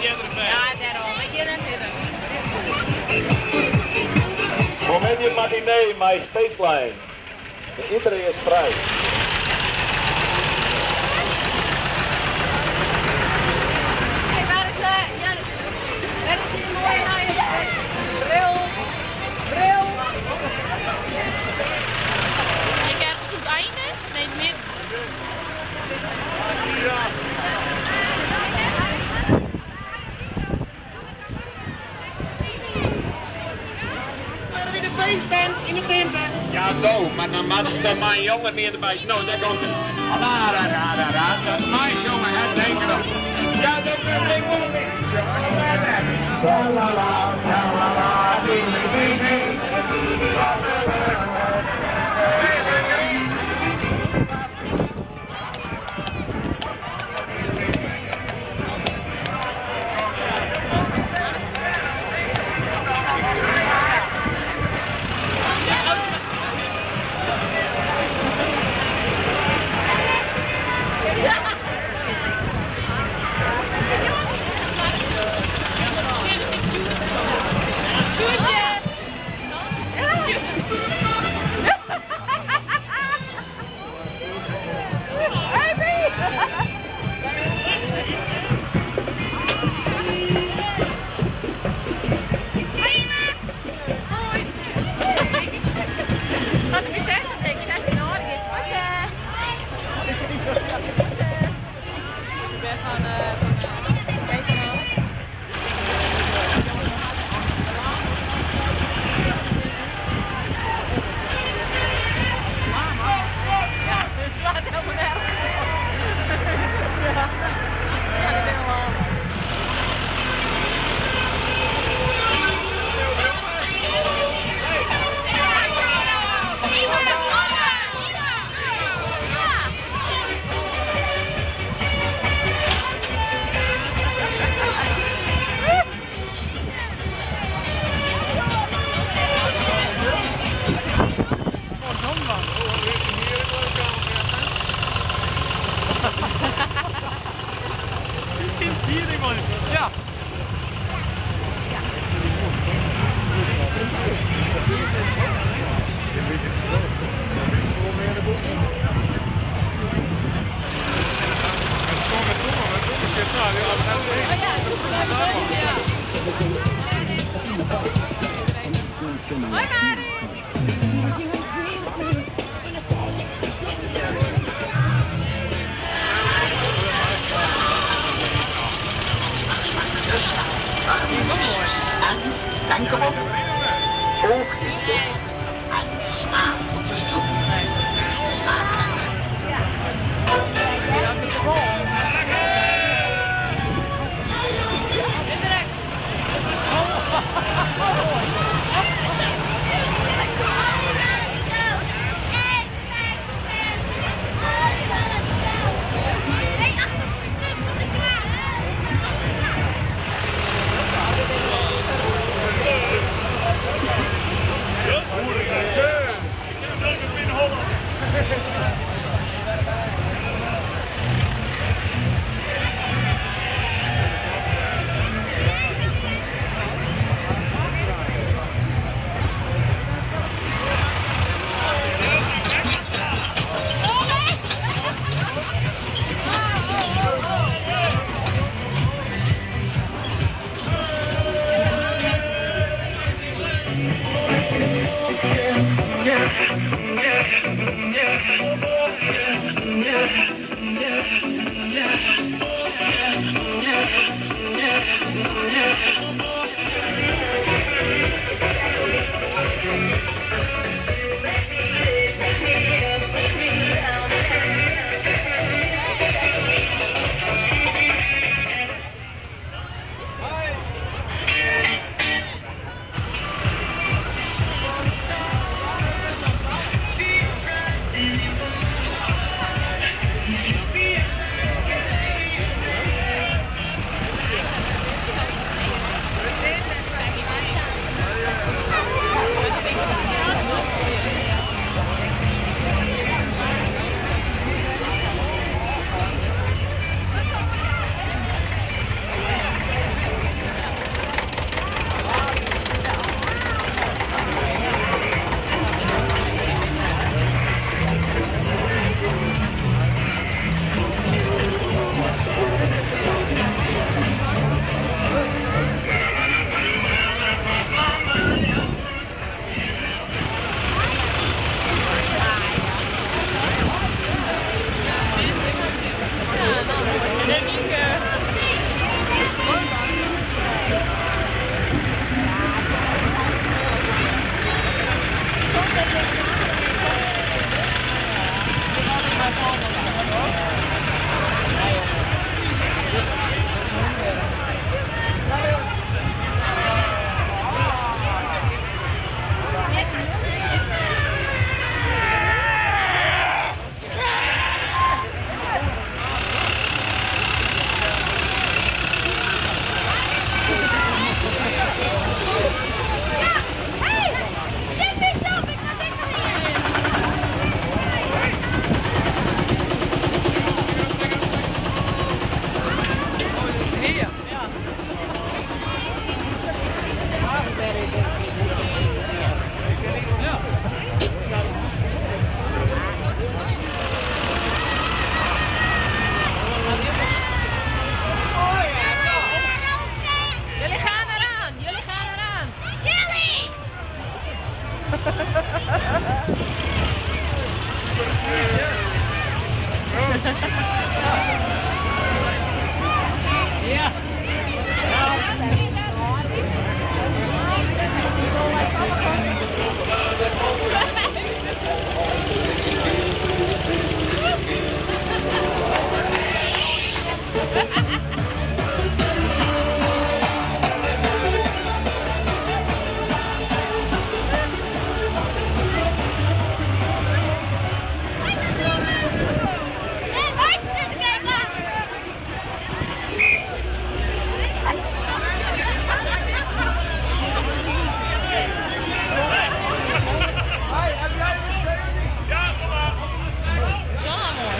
Ja, dêrom. Ik gean net hinne. Moandei matinee mei Stageline. De yntree is frij. Hey, waar is, ja, waar is die mooie nije bril? Bril. Ik ergens op het einde? Nee, het midden. Waar wie de feestband in de tinte. Ja, do, maar dan moat der mijn jongen meer derby. No, dêr komt it. Ra, ra, ra, ra, ra. Dat mijn jongen, hè, denk erop. Ja, dat is ik wol niet, jongen. Tra-la-la, tra-la-la, ding, ding, ding, ding. Sjoerd, er zit Sjoerdje. Sjoerdje! Sjoerd. Hoi. Wat de Vitesse denk ik, dat je naar gaat. Hoi Tess. Hoi Tess. Ik ben van Peter. Ja, het slaat helemaal nergens op. Ja, ja, dat ben ik wel. Ja. Hoi Mari. En denk erop, oogjes dicht en snaveltjes toe. Slaap lekker. Ja, met de bol. Indruk. Nee, achter het stuk van de kraan. Ik ken hem ook in Holland.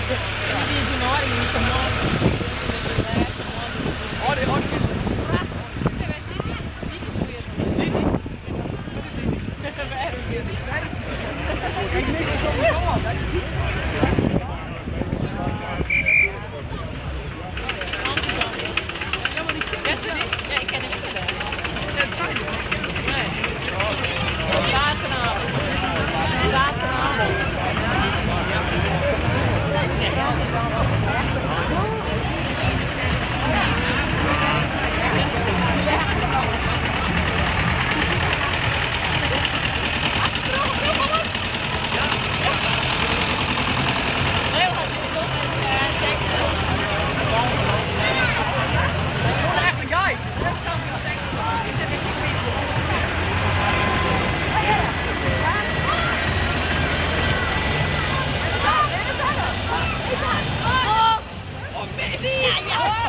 Ja,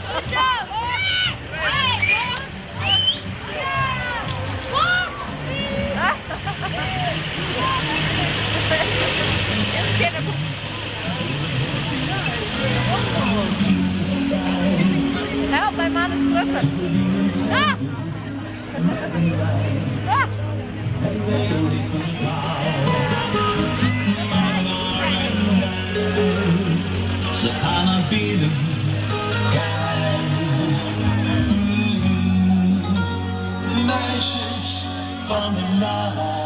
goed zo! Hey! Ja! Help, mijn man is vluchten. Ah! Ah! Ze gaan naar binnen. Kijk. Meisjes van de nacht.